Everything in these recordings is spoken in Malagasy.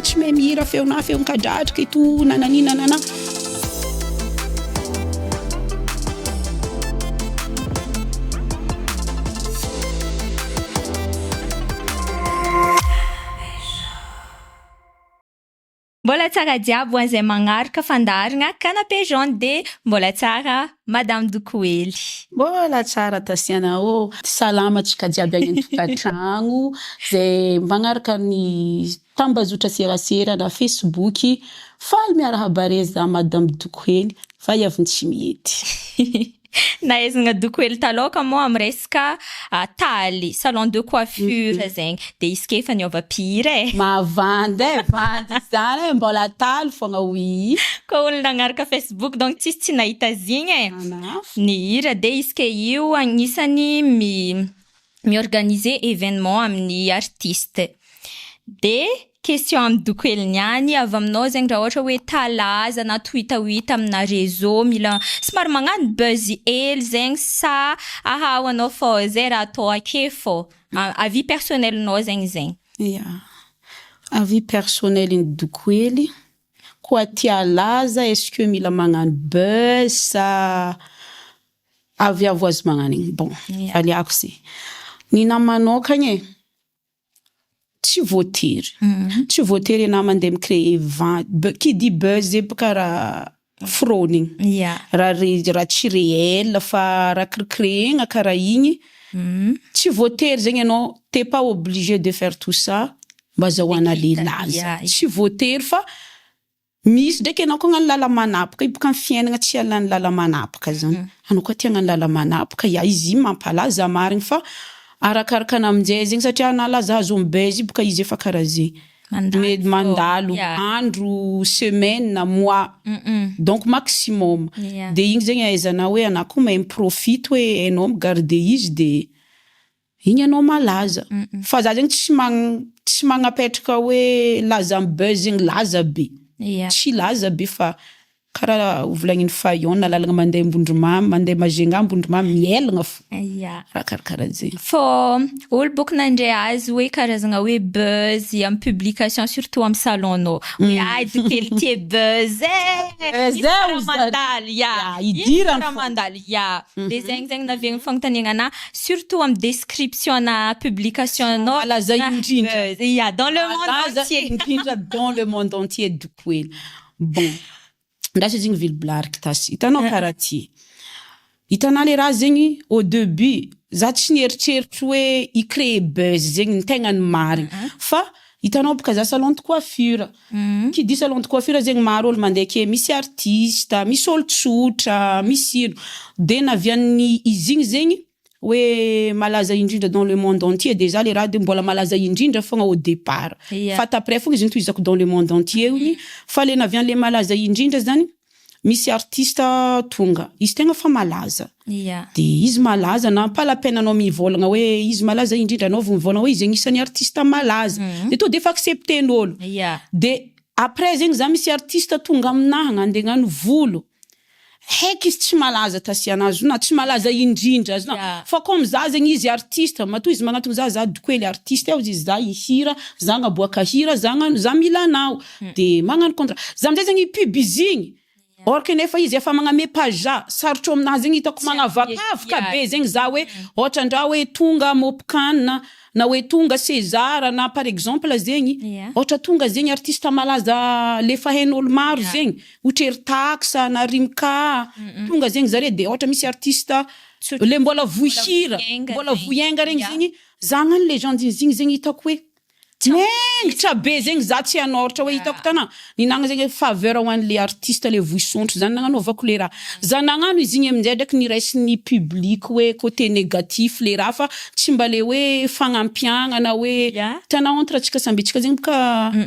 tsy mahay mihira feonà feon-kadradraka et tout nanani nanana. Mbola tsara jiaby ho an'izay magnaraka fandaharagna Canapé jaune de mbola tsara Madame Dokohely. Mbola tsara Tasiana ô! Salama antsika jiaby any an-tokantragno zay magnaraka ny tambazotra serasera na Facebook. Faly miarahaba re za Madame Dokohely fa hiaviny tsy mihety. Nahaizana doko hely taloha moa amin'ny resaka taly, salon de coiffure zegny, de izy ke efa niova mpihira e. Mavandy e, vandy zany e, mbola taly fogna oui. Koa olo nagnaraka Facebook donc tsisy tsy nahita azy igny e, nihira de izy ke io agnisany mi mi-organiser événement amin'ny artiste. De question amin'ny doko hely niany, avy aminao zegny raha ohatra hoe ta halaza na to hitahita amina réseau mila somary magnano buzz hely zegny sa aha ho anao fô zay raha atao ake fô, avis personnel-nao zegny zegny. Ya, avis personnel-n'ny doko hely, koa tia halaza est ce que mila magnano buzz sa Aviavy ho azy magnano igny bon valiako ze ny nahy manokagna e tsy voatery tsy voatery enah mandeha mi créer vent qui dit buzz zegny bôka raha foronigny raha re- raha tsy réel fa raha cré-créena karaha igny tsy voatery zegny anao t'es pas obligé de faire tout ça mba azahoana le laza tsy voatery fa Misy ndraiky anao koa agnano lala-manapaka, io boka ny fiainagna tsy ialan'ny lala-manapaka zany, anao koa tia agnano lala-manapaka, ya izy io mampalaza marigny fa arakaraka anao aminjay zegny satria anao laza azo amy buzz io boka izy efa karaha zegny, mety mandalo andro, semaine, mois, donc maximum, de igny zegny ahaizanao hoe anao koa mahay mi-profite hoe hainao mi-garder izy de Igny anao malaza. Fa za zegny tsy magn- tsy magnapetraka hoe laza am buzz zegny laza be. Tsy laza be fa karaha hovolagnin'i Fayon na lalagna mandeha Ambondromamy, mandeha Majunga Ambondromamy mihelagna fo. Raha karakaraha zegny. Fô olo bôko nandray azy hoe karazagna hoe buzz am publication surtout am salon-nao. Hoe ay dokely tia buzz e! Buzz Ino e karaha hozy zare. mandalo, ya. Ya, Ino idirany karaha fô. mandalo, ya. De zegny zegny naverigny fagnontaniagna anah. Surtout amin'ny description na publication nao. Malaza indrindra. Ya, dans le monde Malaza entier. indrindra dans le monde entier dokohely. Bon, ndraso izy igny viliblariko tasy. Hitanao karaha ty. Hitanao le raha zegny au debut za tsy nieritreritro hoe hi-créer buzz zegny ny tegna ny marigny. Fa hitanao boka za salon de coiffure. Qui dit salon de coiffure zegny maro olo mandeha ake, misy artiste, misy olo tsotra, misy ino. De navian'ny izy igny zegny hoe malaza indrindra dans le monde entier dejà le raha de mbola malaza indrindra fogna au départ. Fa t'après fogna izy notohizako dans le monde entier igny fa le navian'le malaza indrindra zany misy artiste tonga, izy tegna fa malaza. De izy malaza na pas la peine anao mivôlagna hoe izy malaza indrindra, anao vao mivôlagna hoe izy agnisan'ny artiste malaza. De to de efa accepter-n'ôlo. De après zegny za misy artiste tonga aminahy andeha hagnano volo, haiky izy tsy malaza tasiana azy io na tsy malaza indrindra azy na fa comme za zegny izy artiste matoa izy magnantogno za za dokohely artiste aho izy za hihira za agnaboaka hira za agnano za mila anao de magnano contrat za amizay zegny pub izy igny or que nefa izy efa magname page za sarotro aminazy zegny hitako magnavakavaka be zegny za hoe ôhatra ndra hoe tonga Mopcan na hoe tonga César na par exemple zegny ôhatra tonga zegny artiste malaza le efa hain'ôlo maro zegny ohatra ery Tax na Rimka tonga zegny zare de ôhatra misy artiste le mbola voa hira mbola voa hiainga regny zegny za agnano legende izy igny zegny hitako hoe mengitra be zegny za tsy hanôratra hoe hitako tanà ninagna zegny faveur ho an'le artiste le voisondro zany nagnanaovako le raha za nagnano izy igny aminjay ndraiky niraisin'ny public hoe côté négatif le raha fa tsy mba le hoe fagnampiagna na hoe hitanao entre antsika samby antsika zegny boka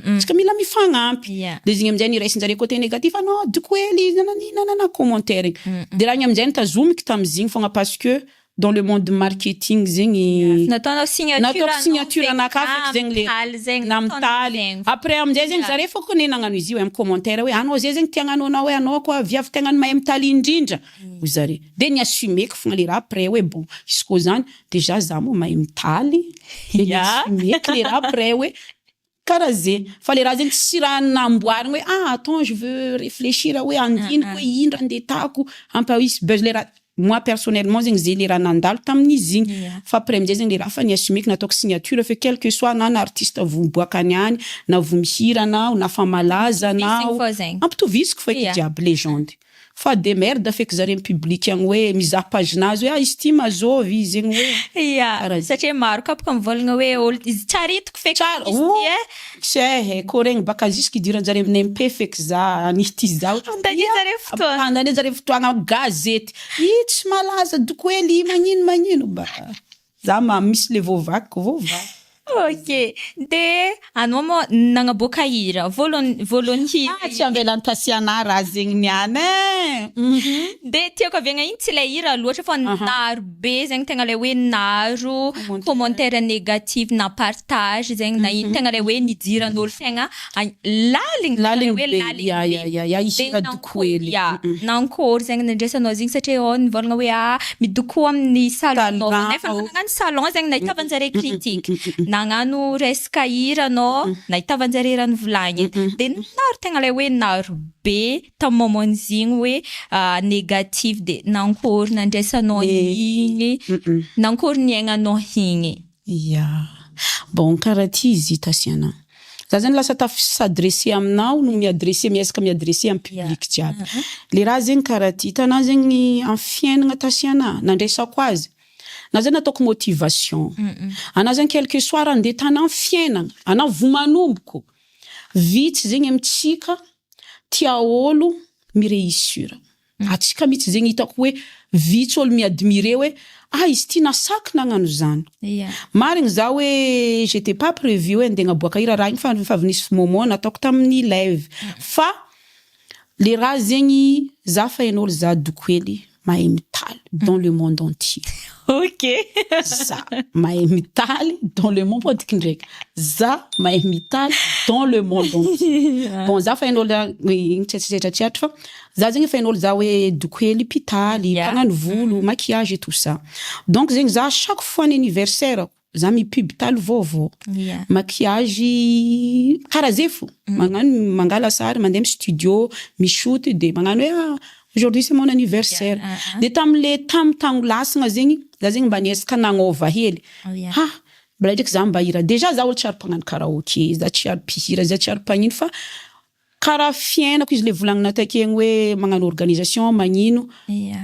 antsika mila mifagnampy de izy igny aminjay niraisin-jare côté négatif anao dokohely nanani nanana commentaire igny de raha igny aminjay nitazomiko tamizigny fogna parce que dans le monde marketing zegny Nataonao signature nataoko signature anakahy feky zegny le mitaly zegny na mitaly après aminjay zegny zare fô kone nagnano izy io amy commentaire hoe anao zay zegny tia hagnano anao hoe anao koa viavy tegna ny mahay mitaly indrindra hoy zare de ni-assumeko fogna le raha après hoe bon izy koa zany déjà za moa mahay mitaly de ni-assumeko le raha après hoe. Karaha ze. Fa le raha zegny tsy raha namboarigny hoe ah attends, je veux réfléchir hoe andiniky hoe ino raha andeha atako hampa-hisy buzz le raha. Moi personnellement zegny, zay le raha nandalo tamin'izy igny. Fa après amizay zegny le raha fa niassumeko, nataoko signature fa quel que soit na artiste vo miboaka any any, na vo mihira anao, na fa malaza anao, fô zegny. Ampitovisiko feky jiaby légende. Fa de merde feky zare amy public agny hoe mizaha page-nazy hoe ah, izy ty mazôvy izy zegny hoe karaha zay. Satria maro koa bôka mivolagna hoe olo izy tsara hitako feky Tsara izy oh, ty e. Tsy e koa regny baka jusque idiran-jare amin'ny MP feky za anity zaho. Andania zare fotoagna. Andania zare fotoagna gazety. I tsy malaza doko hely magnino magnino ba za ma misy le voavakiko voavaky. Ok, de anao moa nagnaboaka hira voalohany voalohany hira. Ah, tsy ambelany tasiana raha zegny niany e. De tiako aviagna iny, tsy le hira loatra fa naro be zegny, tegna le hoe naro commentaire négatif na partage zegny na ino, tegna le hoe nidiran'olo tegna laligny Laligny hoe be. Laligny Ya be. Ya, ihira De doko hely. Ya, nankôry zegny nandraisanao izy igny? Satria ao nivolagna hoe ah, midoko amin'ny salon Salon. nefa nagnano salon zegny nahitavan-jare critique, nagnano resaka hira anao nahitavan-jare raha nivolagniny, de naro tegna le hoe naro be tamin'ny moment-n'izy igny hoe ah, négatif. De nankôry nandraisanao igny, nankôry niaignanao igny? Ya. Bon, karaha ty izy tasiana. Za zany lasa taf s'adresser aminao no miadresser, miezaka miadresser amy public jiaby. Le raha zegny karaha ty, hitanao zegny amy fiainana tasiana nandraisako azy. Na zany ataoko motivation. Anao zany, quel que soit raha andeha tanà amy fiainana, anao vo manomboko. Vitsy zegny amitsika tia olo miréussir. Atsika mihitsy zegny hitako hoe vitsy olo miadmire hoe ah, izy ty nasaky nagnano zany. Marigny za hoe j'étais pas prévu hoe andeha agnaboaka hira raha igny fa avy nisy moment nataoko tamin'ny live. Fa le raha zegny za fa hain'olo za doko hely mahay mitaly dans le monde entier. Za mahay mitaly dans le monde podiky ndraiky. Za mahay mitaly dans le monde entier. Bon, za fa hain'olo igny tsy tsy fa za zegny efa hain'olo za hoe doko hely mpitaly, mpagnano volo, maquillage et tout ça. Donc zegny za chaque fois ny anniversaire za mipub taly vaovao. Maquillage karaha zay fo. Magnano, mangala sary, mandeha amy studio, mishoot, de magnano hoe ah, aujourd'hui c'est mon anniversaire. De tamle tamy tagno lasagna zegny za zegny mba niezaka nagnova hely. Ha, mbola ndraiky za mba hira. Déjà za olo tsy ary mpagnano karaoké, za tsy ary mpihira, za tsy ary mpagnino, fa karaha fiainako izy le volagnina takegny hoe magnano organisation magnino.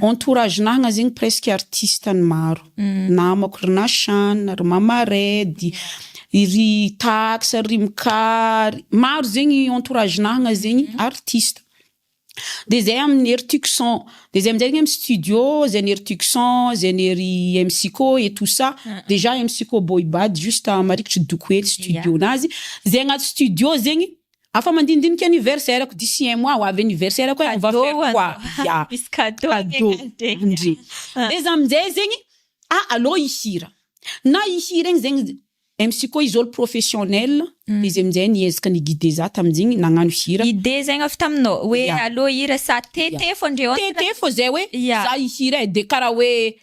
Entourage nahagna zegny presque artiste ny maro. Namako ry Nachane, ry Mamaredy, ry Tax, ry Mika, maro zegny entourage nahagna zegny artiste. De zay amin'ny ery Tucson, de zay amizay zegny amy studio, zay ny ery Tucson, zay ny ery MCco et tout ça. Déjà MCco Boybad juste marikitry doko hely studio nazy. Zay agnaty studio zegny afa mandinidiniky anniversaire ko d'ici un mois ho avy anniversaire ko, on va faire quoi? Ya. Misy cadeau. Cadeau andre. De za aminjay zegny ah, alô ihira. Na ihira igny zegny MC koa izy olo professionnel, de izy aminjay niezaka niguide za tamin'izigny nagnano hira. Idée zegny avy taminao hoe alô hira sa tete fô ndreo? Tete fô zay hoe za ihira e, de karaha hoe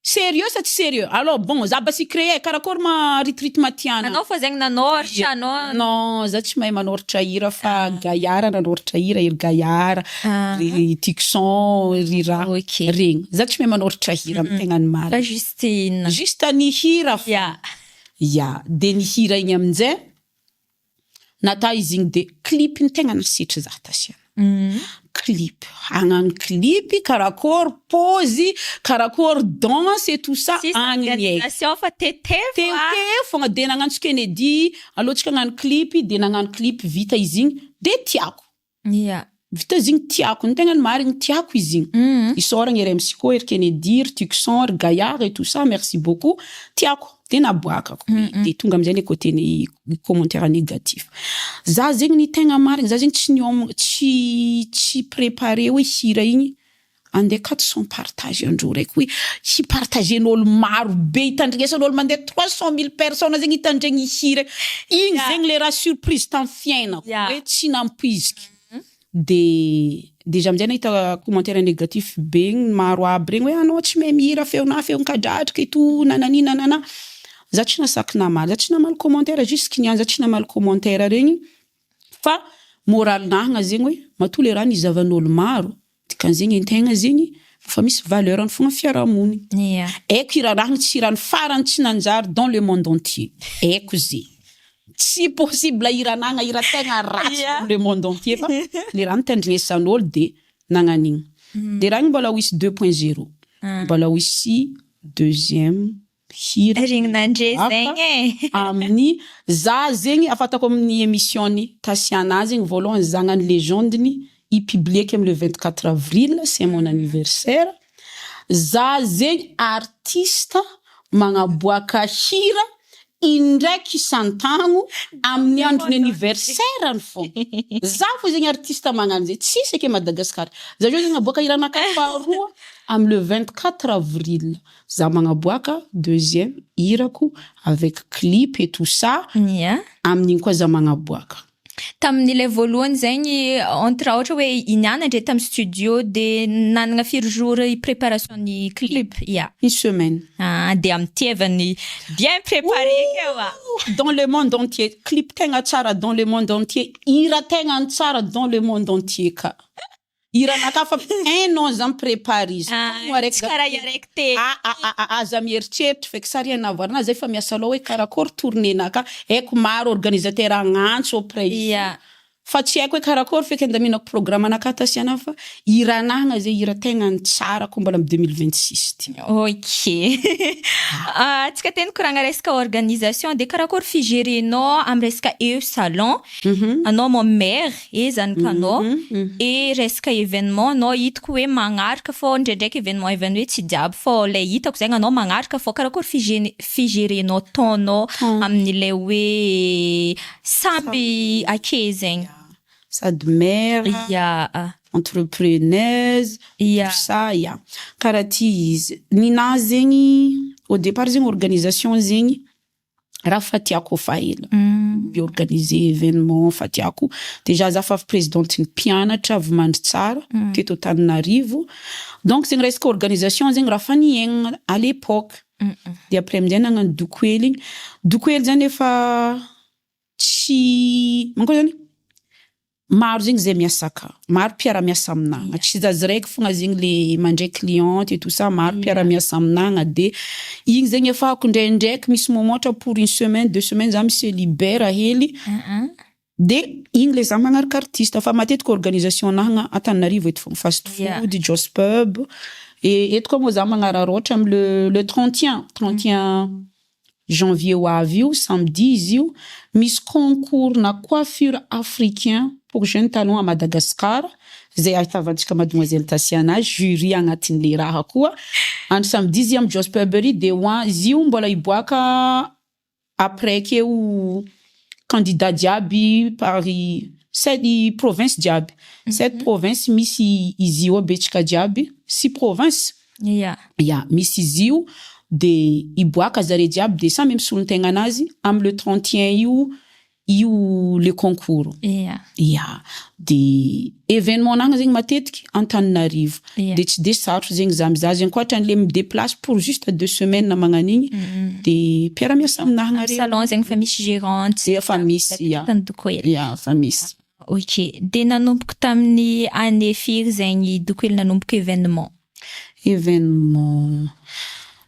sérieux sa tsy sérieux? Alors bon, za basy créer karakory ma rythme tiana. Anao fô zegny nanoratra anao? Non, za tsy mahay manoratra hira fa Gaiara nanoratra hira, ery Gaiara, ry Tucson, ry raha regny. Za tsy mahay manoratra hira amy tegna ny Fa marina. Juste inona? Juste nihira fô. Ya, de nihira igny aminjay nata izy igny, de clip ny tegna nasetry za tasiana. Clip, hagnano clip karakory pose, karakory danse et tout ça. Tsisy agny ny haiko. Organisation fa tete fô. Tete fogna, de nagnantso Kennedy alohantsika hagnano clip, de nagnano clip, vita izy igny, de tiako. Vita izy igny, tiako ny tegna ny marigny, tiako izy igny. Isaoragna ery MC koa, ery Kennedy, ry Tucson, ry Gaillard et tout ça, merci beaucoup. Tiako de naboakako, de tonga amizay le côté ny commentaire négatif. Za zegny ny tegna marigny, za zegny tsy niomagna, tsy préparé hoe hira igny andeha 400 partage andro raiky, hoe hipartagen'olo maro be, hitandrignesan'olo mandeha 300 000 personnes zegny hitandregny hira igny. Zegny le raha surprise tamy fiainako hoe tsy nampoiziky. De déjà amizay nahita commentaire négatif be igny maro aby regny hoe anao tsy mahay mihira, feonà feon-kadradraka et tout, nanani nanana. Za tsy nasaky namaly, za tsy namaly commentaire jusque niany za tsy namaly commentaire regny, fa moralinahagna zegny hoe matoa le raha nizavan'olo maro, dikan'zegny antegna zegny fa misy valeur fogna fiarahamonigny. Haiko iranahagna tsy irany farany tsy nanjary dans le monde entier, haiko zegny. Tsy possible iranahagna ira tegna ratsy dans le monde entier, fa le raha nitandrignesan'olo de nagnan'igny. De raha igny mbola ho hisy 2.0, mbola ho hisy deuxième hira. Regny nandre zegny e. Amin'ny za zegny afatako amin'ny émission-ny Tatiana zegny voalohany za hagnano légende-ny hipublieky amy le 24 avril, c'est mon anniversaire. Za zegny artiste magnaboaka hira indraiky isan-tagno amin'ny andron'ny anniversaire-ny fogna. Za fo zegny artiste magnano zay, tsisy ake Madagasikara. Za zao zegny aboaka hiranakahy faharoa amy le 24 avril. Za magnaboaka deuxième hirako avec clip et tout ça. Amin'igny koa za magnaboaka. Tamin'ilay voalohany zegny, entre ohatra hoe iniana ndre tamin'ny studio, de nanana firy jour préparation ny clip? Ya. Une semaine. Ah, de amitiavany bien préparé keo a. Dans le monde entier. Clip tegna tsara dans le monde entier. Hira tegna tsara dans le monde entier ka. Hiranakahy fa un an za miprépare izy. Ah, Araiky tsy karaha araiky te. Ah, ah, ah, ah, aza mieritreritry feky sary anavoarana zay fa miasa aloha hoe karakory tournée-naka. Haiko maro organisateur agnantso après izy. Fa tsy haiko hoe karakory feky andaminako programme anakahy Tatiana, fa hiranahagna zay hira tegna ny tsara koa mbola amy 2026 ty. Ok. Ah, tsika teny koragna resaka organisation, de karakory figérenao amy resaka eo salon, anao mo mère e zanakanao, e resaka événement anao hitako hoe magnaraka fô ndraindraiky événement événement hoe tsy jiaby fô le hitako zegny anao magnaraka fô, karakory figérenao temps-nao amin'ilay hoe samby ake zegny? Sady mère, entrepreneuse, tout ça, ya. Karaha ty izy. Ninahy zegny, au départ zegny organisation zegny raha fa tiako fa ela. Miorganiser événement fa tiako. Déjà za fa avy présidente ny mpianatra avy Mandritsara teto Antananarivo. Donc zegny resaka organisation zegny raha fa niaignana à l'époque. De après aminjay nagnano dokoely igny. Dokoely zany efa tsy mankory zany, maro zegny zay miasa aka, maro mpiara-miasa aminah, tsy zazy raiky fogna zegny le mandray cliente et tout ça, maro mpiara-miasa aminah, de igny zegny afahako ndraindraiky misy moment ohatra pour une semaine, 2 semaines za mise libère hely, de igny le za magnaraka artiste, fa matetiky organisation anah Antananarivo eto fogna, fast food, Joss Pub, e eto koa moa za magnararaotra amy le 31 31 janvier ho avy io, samedi izy io, misy concours na coiffure africain pour jeunes talents à Madagascar zay ahitavantsika mademoiselle Tatiana jury agnatin'le raha koa andro samedi izy amy Joss Pub ry, de ho izy io mbola hiboaka après keo candidat jiaby par sept province jiaby, sept province misy izy io abetsaka jiaby, six province. Ya, misy izy io, de hiboaka zare jiaby, de samy misolo-tegna anazy amy le 31 io le concours. Ya, de événement anagny zegny matetiky Antananarivo. De tsy de sarotro zegny za mizaha zegny ankoatran'le midéplace pour juste 2 semaines magnano igny, de mpiara-miasa aminah reo. Salon zegny fa misy gérante? Efa misy, ya. Dokoely? Ya, fa misy. Ok, de nanomboka tamin'ny année firy zegny Dokoely nanomboka événement? Événement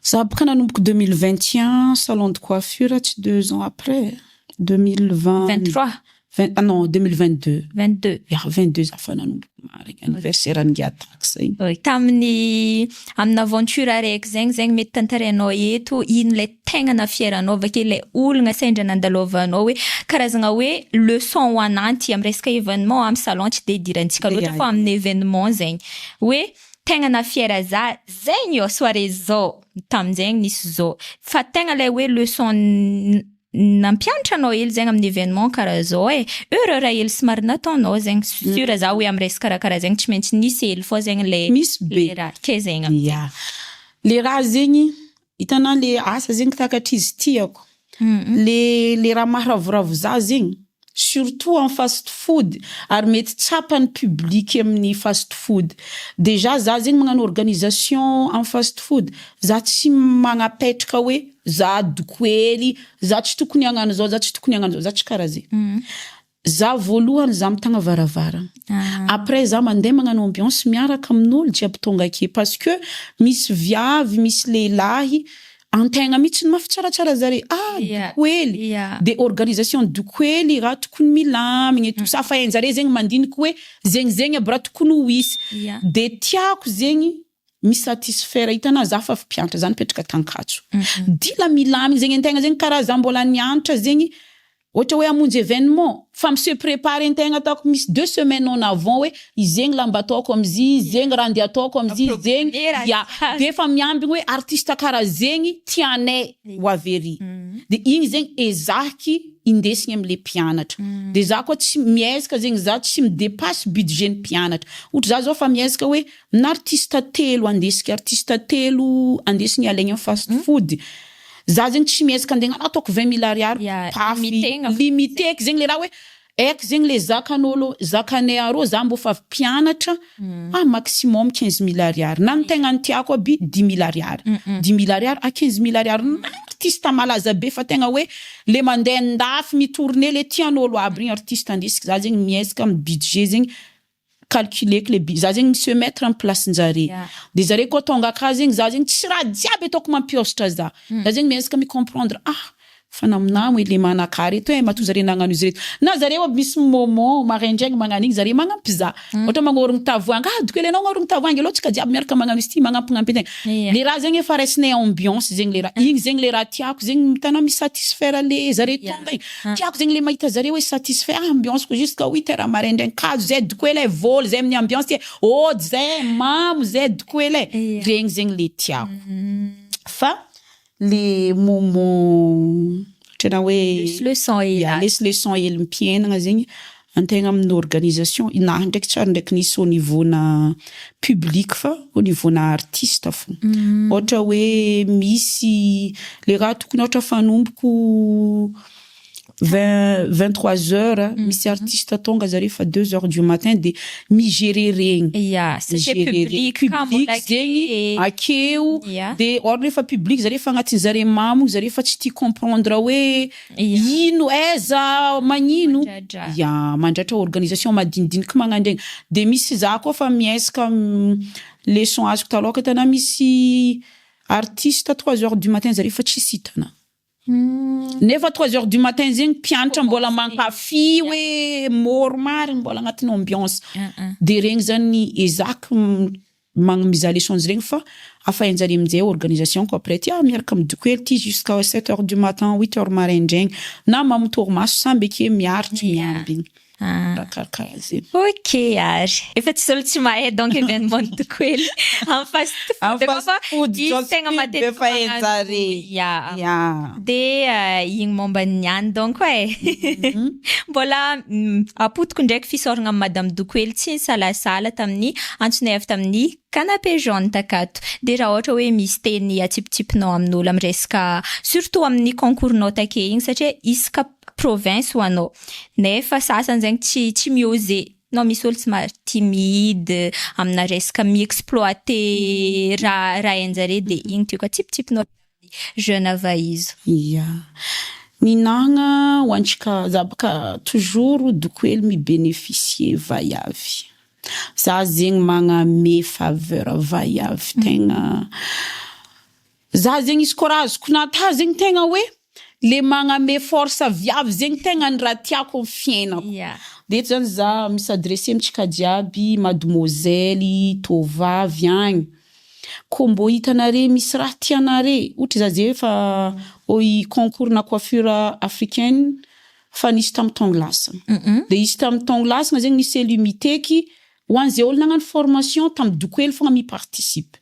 za boka nanomboka 2021 salon de coiffure, tsy 2 ans après, 2020. 23? 20, ah non, 2022. 22. Ya, 22 za fa nanomboka marigny, anniversaire angiatako zegny. Oui. Tamin'ny amin'ny aventure araiky zegny mety tantarainao eto, ino le tegna nafieranao avake le olagna sendra nandalovanao, hoe karazagna hoe leçon ho ananty amy resaka événement, amy salon tsy de idirantsika loatra, fa amin'ny événement zegny hoe tegna nafiera za zegny io soirée zao tamin'zegny nisy zao, fa tegna le hoe leçon nampianatra anao hely zegny amin'ny événement karaha zao e, erreur hely somary nataonao zegny, sûr za hoe amy resaka raha karaha zegny tsy maintsy nisy hely fô zegny le Misy be. Le raha ke zegny. Ya, le raha zegny hitanao, le asa zegny takatry izy tiako, le raha maharavoravo za zegny, surtout en fast food, ary mety tsapany public amin'ny fast food. Déjà za zegny magnano organisation en fast food, za tsy magnapetraka hoe za doko hely, za tsy tokony hagnano zao, za tsy tokony hagnano zao, za tsy karaha zegny. Za voalohany za mitagna varavarana. Après za mandeha magnano ambiance miaraka amin'olo jiaby tonga ake parce que misy viavy, misy lehilahy antegna mihitsy ny mafitsaratsara zare, ah doko hely. De organisation doko hely raha tokony milamigny et tout ça, fa hain-jare zegny mandiniky hoe zegny zegny aby raha tokony ho hisy. De tiako zegny mi-satisfaire, hitanà za fa avy mpianatra, za nipetraka t'Ankatso. Dila milamigny zegny antegna zegny karaha za mbola nianatra zegny, ohatra hoe hamonjy événement, fa mi-se préparer antegna, ataoko misy 2 semaines en avant hoe izegny lamba ataoko amizy, zegny raha andeha ataoko amizy zegny. Ya, de efa miambigny hoe artiste karaha zegny tianay ho avy ery. De igny zegny ezahiky indesigny amle mpianatra. De za koa tsy miezaka zegny, za tsy mi-dépasse budget ny mpianatra. Ohatra za zao fa miezaka hoe na artiste telo andesiky, artiste telo andesigny alaigny amy fast food. Za zegny tsy miezaka andeha hagnano ataoko 20 000 ariary pafy, Limitena. Limiteko zegny le raha hoe haiko zegny le zakan'ôlo, zakanay arô, za mbô fa avy mpianatra, ah, maximum 15 000 ariary, na ny tegna ny tiako aby 10 000 ariary, 10 000 ariary à 15 000 ariary, na artiste malaza be fa tegna hoe le mandeha andafy mi-tourner, le tian'ôlo aby regny artiste andesiky, za zegny miezaka amy budget zegny calculeko le za zegny mi-se mettre amy place-njare. De zare koa tonga aka zegny, za zegny tsy raha jiaby ataoko mampiôsatra za. Za zegny miezaka mi-comprendre, ah, fa naminamo le manakary eto e, matoa zare nagnano izy reto, na zareo aby misy moment maraindraigny magnano igny, zare magnampy za, ohatra magnôrogno tavoahangy, ah, doko hely anao magnôrogno tavoahangy alô, tsika jiaby miaraka magnano izy ty, magnampignampy antegna. Le raha zegny efa raisinay ambiance zegny, le raha igny zegny, le raha tiako zegny hitanao mi-satisfaire le zare tonga igny, tiako zegny le mahita zare hoe satisfait, ah, ambiance ko jusqu'à 8 heures maraindraigny, kajo zay doko hely e, vôly zay amin'ny ambiance ty, ôdy zay, mamo zay doko hely e. Regny zegny le tiako, fa le moment ohatrana hoe leçon. Ya, lesy leçon hely mpiainagna zegny antegna amin'ny organisation na ndraiky tsary ndraiky nisy au niveau na public, fa au niveau na artiste fo. Ohatra hoe misy le raha tokony ohatra fanomboko 23 heures, misy artiste tonga zare fa 2 heures du matin, de mi-gérer regny. Ya, satria mi-gérer public public zegny akeo. De or rehefa public zare fa agnatin'ny zare mamo, zare fa tsy tia comprendre hoe ino, aiza, magnino. Mandratra. Ya, mandratra organisation madinidiniky magnano regny. De misy za koa fa miezaka leçon azoko taloha hitanà misy artiste 3 heures du matin zare fa tsisy hitana, nefa 3 heures du matin zegny mpianatra mbola mankafy hoe môro marigny, mbola agnatin'ny ambiance. De regny zany ezaky magnomiza leçon regny, fa afa hain-jare aminjay organisation ko après ty, ah, miaraka midoko hely ty jusqu'à 7 heures du matin, 8 heures maraindraigny, na mamotorimaso samby ake miaritry miambigny. Raha karakaraha zegny. Ok, ary efa tsisy olo tsy mahay donc événement doko hely amy fast Amy food fast fa food, izy tegna Josephine matetiky efa hain-jare. Ya. De igny momba ny niany donc e, mbola apotiko ndraiky fisaoragna amy madame Dokohely tsy nisalasala tamin'ny antsonay avy tamin'ny Canapé jaune takato. De raha ohatra hoe misy teny atsipitsipinao amin'olo amy resaka, surtout amin'ny concours-nao take igny, satria isaka province ho anao, nefa sasany zegny tsy mi-oser, non, misy olo somary timide amina resaka mi-exploiter raha hain-jare, de igny tiako atsipitsipinao jeune avaizo. Ya, ninahagna ho antsika, za baka toujours doko hely mi-bénéficier vaiavy, za zegny magname faveur vaiavy tegna za zegny, izy koa raha azoko nata zegny, tegna hoe le magname force viavy zegny tegna ny raha tiako amy fiainako. De eto zany za mi-s'adresser amitsika jiaby, mademoiselle, tovavy agny ko mbô hitanare misy raha tianare, ohatra za zay efa i concours na coiffure africaine fa nisy tamy taogno lasagna, de izy tamy taogno lasagna zegny nisy élu miteky ho an'izay olo nagnano formation tamy doko hely fogna mi-participe.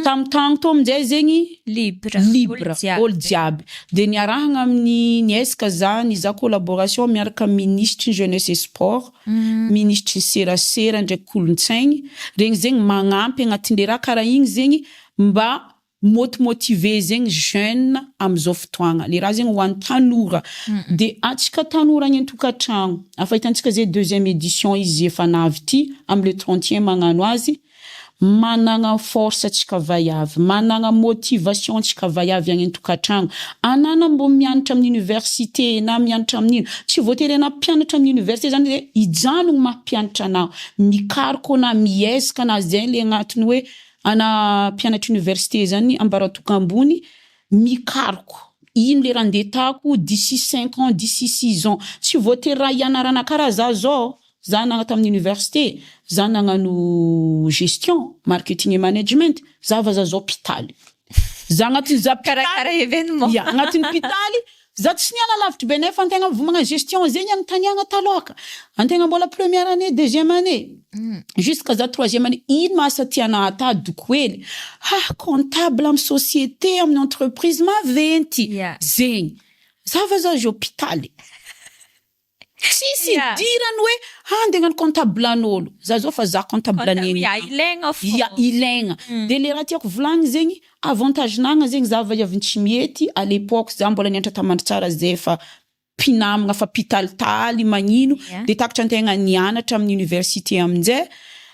Tamy tagno tô aminjay zegny libre. Libre. Olo jiaby. Olo jiaby, de niarahagna amin'ny niezaka za niza collaboration miaraka amy ministre ny Jeunesse et Sport, ministre ny Serasera ndraiky Kolontsaigny regny zegny magnampy agnatin'le raha karaha igny zegny, mba motimotiver zegny jeune amizao fotoagna le raha zegny ho an'ny tanora. De antsika tanora agny an-tokantragno afa hitantsika zay deuxième édition izy efa navy ty amy le 31 magnano azy. Managna force antsika vaiavy, managna motivation antsika vaiavy agny an-tokantragno. Anana mbô mianatra amin'ny université na mianatra amin'ino, tsy voatery anà mpianatra amin'ny université zany hoe hijanogno maha mpianatra anao. Mikaroko anà, miezaka anà, zay le agnatiny hoe anà mpianatra université zany ambaratoka ambony, mikaroko ino le raha ndeha atako d'ici 5 ans, d'ici 6 ans. Tsy voatery raha hianarana karaha za zao. Za nagnano tamin'ny université, za nagnano gestion, marketing et management, za va za zao mpitaly. Za agnatin'ny za Karakara événement. Ya, agnatin'ny mpitaly, za tsy niala lavitry be nefa antegna vo magnano gestion zegny anontaniagna taloha. Antegna mbola première année, deuxième année, jusqu'à za troisième année, ino ma asa tiana ata doko hely? Ah, comptable amy société, amin'ny entreprise maventy. Zegny. Za va za zao mpitaly. Tsisy idirany hoe ah andeha hagnano comptable an'olo. Za zao fa za comptable an'egny. Ya, ilaigna fô. Ya, ilaigna. De le raha tiako volagny zegny, avantage nagna zegny za vaiavy tsy mihety à l'époque za mbola nianatra tamandry zay fa mpinamagna fa mpitalitaly magnino de takatra antegna nianatra amin'ny université aminjay,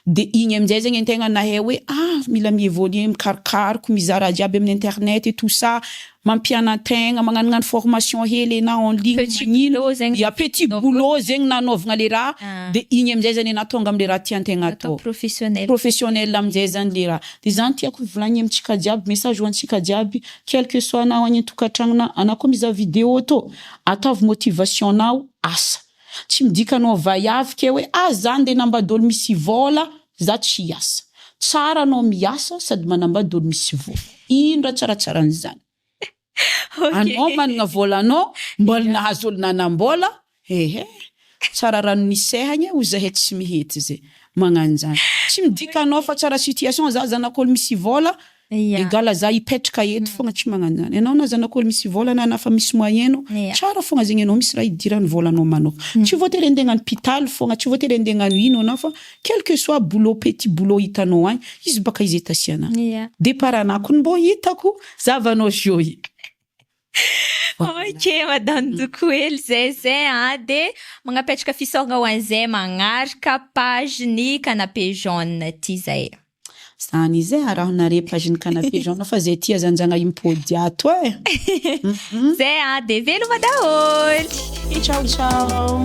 de igny aminjay zegny antegna nahay hoe ah mila miévoluer, mikarokaroko, mizaha raha jiaby amin'ny internet et tout ça, mampiana-tegna, magnanognano formation hely na en ligne. Petit magnino. boulot zegny. Ya, petit boulot zegny nanaovagna le raha. De igny aminjay zany anà tonga am'le raha tiantegna Atao atao. Professionnel. Professionnel aminjay zany le raha. De zany tiako volagny amintsika jiaby, message ho antsika jiaby, quel que soit anao agny an-tokantragnona anao koa mizaha vidéo tô, ataovy motivation nao asa. Tsy midika anao vaiavy ke hoe ah za ndeha hanambady olo misy vôla, za tsy hiasa. Tsara anao miasa sady manambady olo misy vôla. Ino raha tsaratsaran'izany? Anao manana vôlanao, mbola nahazo olo nanam-bôla, ehe, tsara rano nisehagna ho zahay tsy mihety zay. Magnano zany. Tsy midika anao fa tsara situation za zanak'olo misy vôla, égale za hipetraka eto fogna, tsy magnano zany. Anao na zanak'olo misy vôla na fa misy moyen anao, tsara fogna zegny anao misy raha idiran'ny vôlanao manokana. Tsy voatery andeha hagnano mpitaly fogna, tsy voatery andeha hagnano ino anao fa quel que soit boulot, petit boulot hitanao agny, izy baka izy etasiana. Départ anah koa mbô hitako, zavanao zio io. Ok, madame Dokohely, zay zay a, de magnapetraka fisaorana ho an'izay magnaraka page ny Canapé Jaune ty zay. Zany izy e, arahonare page ny Canapé Jaune fa zay tia zanjagna impody ato e. Zay a, de veloma daholo. Ciao ciao.